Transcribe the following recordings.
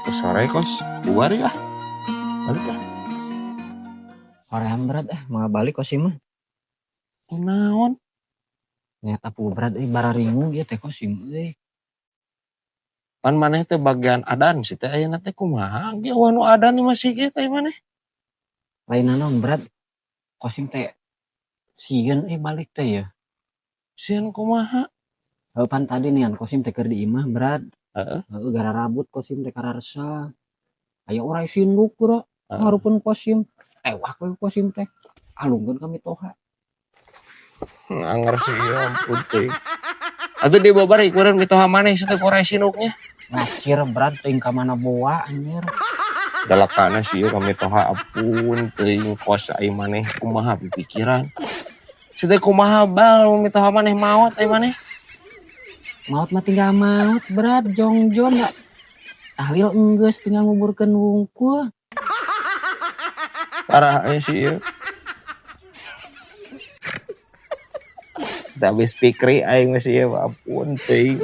Ke sore kos bubar ya. Balik ah. Hoream, Brad, ah, mau balik Kosim mah. Kunaon? Nyata pu, Brad, euy, bararingu ieu teh Kosim euy. Pan maneh teh bagian adan sih teh, ayeuna teh kumaha ge euweuh nu adan di masjid teh maneh? Lain naon, Brad. Kosim teh sieun euy balik teh ya. Sieun kumaha? Heuh, pan tadi nian Kosim teh keur di imah, Brad. Heeh. Heeh, gara rabut Kosim teh kararesa. Aya oray sinduk geura ngarupeun Kosim. Tewak we Kosim teh. Alungkeun ka mitoha. Anger sih ya ampun teh. Atuh dibawa balik urang mitoha maneh situ ku oray sinduknya. Ngacir, Brad, teuing ka mana boa anjir. Dalakana sih ka mitoha, ampun teuing kos ai maneh kumaha pikiran. Situ kumaha bal mitoha maneh maot ai maneh. Maut mah tinggal maut, Brad, jongjon da. Tahlil enggeus, tinggal nguburkeun wungkul. Parah euy sih ieu. Teu habis pikri aing mah sih ieu, ampun teuing.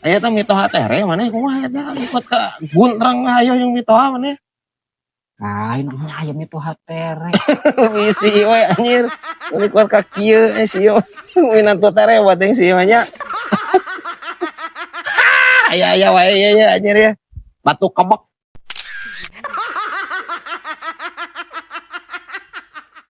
Aya teh mitoha teh re maneh kumaha eta ikut ka guntrang hayo jeung mitoha maneh. Lain nya aya mitoha tere. Bisi we anjir. Ikut ka kieu eh si ieu. Minantu tere buat yang si ieu nya. Aya aya wae ieu ya anjir ya. Batu kebek.